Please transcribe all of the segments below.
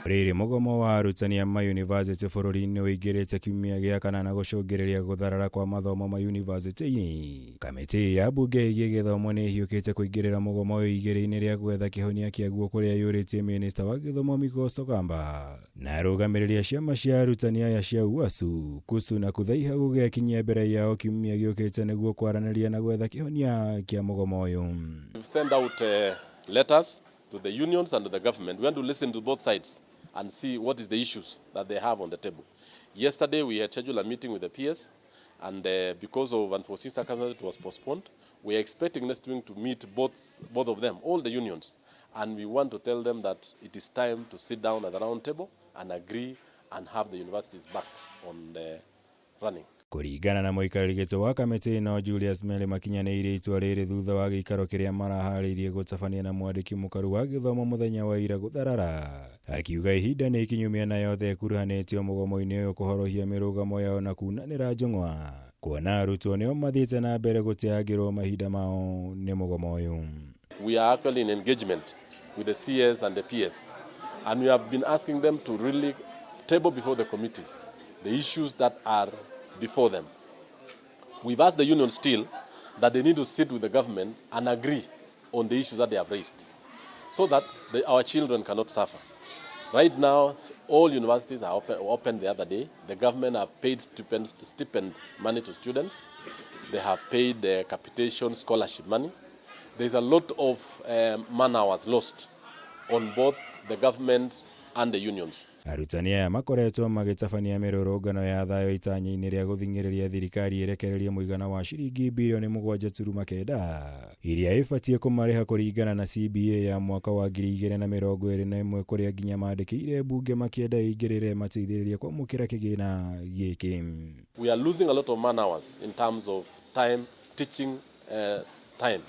Rĩrĩ mũgomo wa arutani a mayunivasĩtĩ bũrũri-inĩ ũingĩrĩte kiumia gĩa kanana gũcũngĩrĩria gũtharara kwa mathomo mayunivasĩtĩ-inĩ. Kamĩtĩ ya mbunge ĩgiĩ gĩthomo nĩ ĩhiũkĩte kũingĩrĩra mũgomo ũyũ igĩrĩ-inĩ rĩa gwetha kĩhonia kĩaguo kũrĩa yũrĩtie mĩnĩsta wa gĩthomo Migos Ogamba na arũgamĩrĩri a ciama cia arutani aya cia UASU, KUSU na KUTHAIHA gũgekinyia mbere yao kiumia gĩũkĩte nĩguo kwaranĩria na gwetha kĩhonia kĩa mũgomo ũyũ. We've sent out letters to the unions and to the government. We want to listen to both sides and see what is the issues that they have on the table. Yesterday we had scheduled a meeting with the PS, and because of unforeseen circumstances it was postponed. We are expecting next week to meet both of them, all the unions, and we want to tell them that it is time to sit down at the round table and agree and have the universities back on the running. Kũringana na mũikarĩri gĩtĩ wa kamĩtĩ ĩno Julius Meli, makinyanĩirie itua rĩrĩ thutha wa gĩikaro kĩrĩa maraharĩirie gũtabania na mwandĩki mũkaru wa gĩthomo mũthenya wa ira gũtharara, akiuga ihinda nĩ ikinyu mĩena yothe ĩkuruhanĩtio mũgomo-inĩ ũyũ kũhorohia mĩrũgamo yao na kunanĩra njũng'wa, kuona arutwo nĩo mathiĩte na mbere gũteangĩrwo mahinda mao nĩ mũgomo ũyũ. We are actually in engagement with the CS and the PS, and we have been asking them to really table before the committee the issues that are before them. We've asked the union still that they need to sit with the government and agree on the issues that they have raised so that our children cannot suffer. Right now, all universities are open the other day. The government have paid stipend money to students. They have paid the capitation scholarship money. There's a lot of man hours lost on both the government and the unions. Arutani aya makoretwo magĩtabania mĩrũrũngano ya thayũ itanya-inĩ rĩa gũthing'ĩrĩria thirikari ĩrekererie mũigana wa ciringi birioni 7.9 iria ĩbatiĩ kũmarĩha kũringana na CBA ya mwaka wa 2021, kũrĩa nginya mandĩkĩire mbunge makĩenda ĩingĩrĩre mateithĩrĩrie kwamũkĩra kĩgĩna gĩkĩ. We are losing a lot of man hours in terms of time, teaching time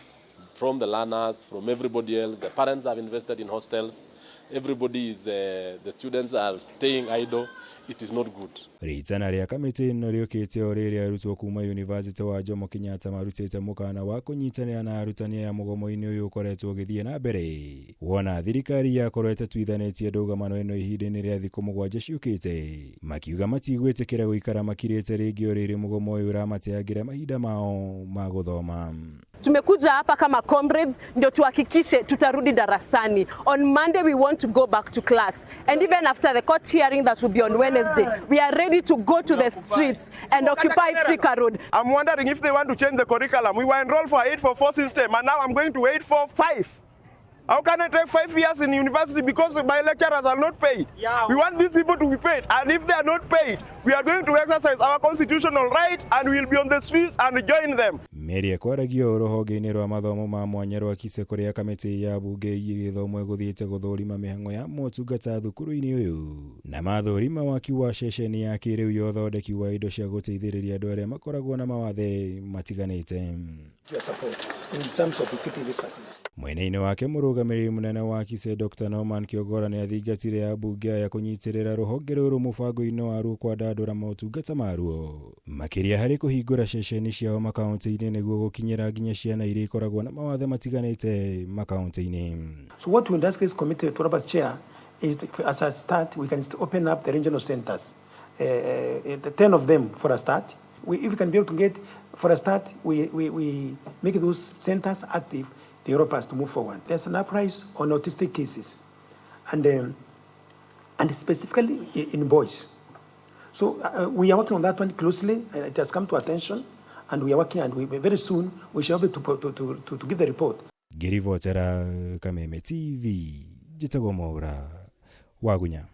from the learners, from everybody else. The parents have invested in hostels. The students are staying idle. It is not good. Ritana rĩa kamĩtĩ ĩno rĩũkĩte o rĩrĩa arutwo kuma University wa Jomo Kenyatta marutĩte mũkana wa kũnyitanĩra na arutani aya mũgomo-inĩ ũyũ ũkoretwo ũgĩthiĩ na mbere, wona thirikari yakorwo ĩtatuithanĩtie ndũgamano ĩno ihinda-inĩ rĩa thikũ 7 ciũkĩte, makiuga matigwĩtĩkĩra gũikara makirĩte rĩngĩ o rĩrĩ mũgomo ũyũ ũramateangĩra mahinda mao ma gũthoma. Tumekuja hapa kama comrades ndio tuhakikishe tutarudi darasani. On Monday we want to go back to class. And even after the court hearing that will be on Wednesday, we are ready to go to the streets and occupy Thika Road. I'm wondering if they want to change the curriculum. We were enrolled for 844 system and now I'm going to 845. How can I take 5 years in university because my lecturers are not paid? We want these people to be paid, and if they are not paid, we are going to exercise our constitutional right and we will be on the streets and join them. Mĩario ĩkwaragio rũhonge-inĩ rwa mathomo ma mwanya rwa KISE kũrĩa kamĩtĩ ya mbunge ĩgiĩ gĩthomo ĩgũthiĩte gũthũrima mĩhang'o ya motungata thukuru-inĩ ũyũ na mathũrima waki wa ceceni ya kĩrĩu ya ũthondeki wa indo cia gũteithĩrĩria andũ arĩa makoragwo na mawathe matiganĩte. Your support in terms of equipping this facility. Mwena-inĩ wake mũrũgamĩrĩri mũnene wa KISE Dr. Norman Kiogora nĩ athingatire ambunge aya kũnyitĩrĩra rũhonge rũrũ mũbango-inĩ waruo kwandandũra motungata maruo, makĩria harĩ kũhingũra ceceni ciao makaunti-inĩ nĩguo gũkinyĩra nginya ciana iria ikoragwo na mawathe matiganĩte makaunti-inĩ. So what we ask this committee to Robert's chair is to, as a start, we can open up the regional centers, the 10 of them for a start. If we can be able to get, for a start, we make those centers active, they help us to move forward. There's an uprise on autistic cases, and specifically in boys. So we are working on that one closely, and it has come to attention, and we are working, and very soon we shall be able to give the report. Ngĩribotera Kameme TV, njĩtagwo Mwaura Wagunya.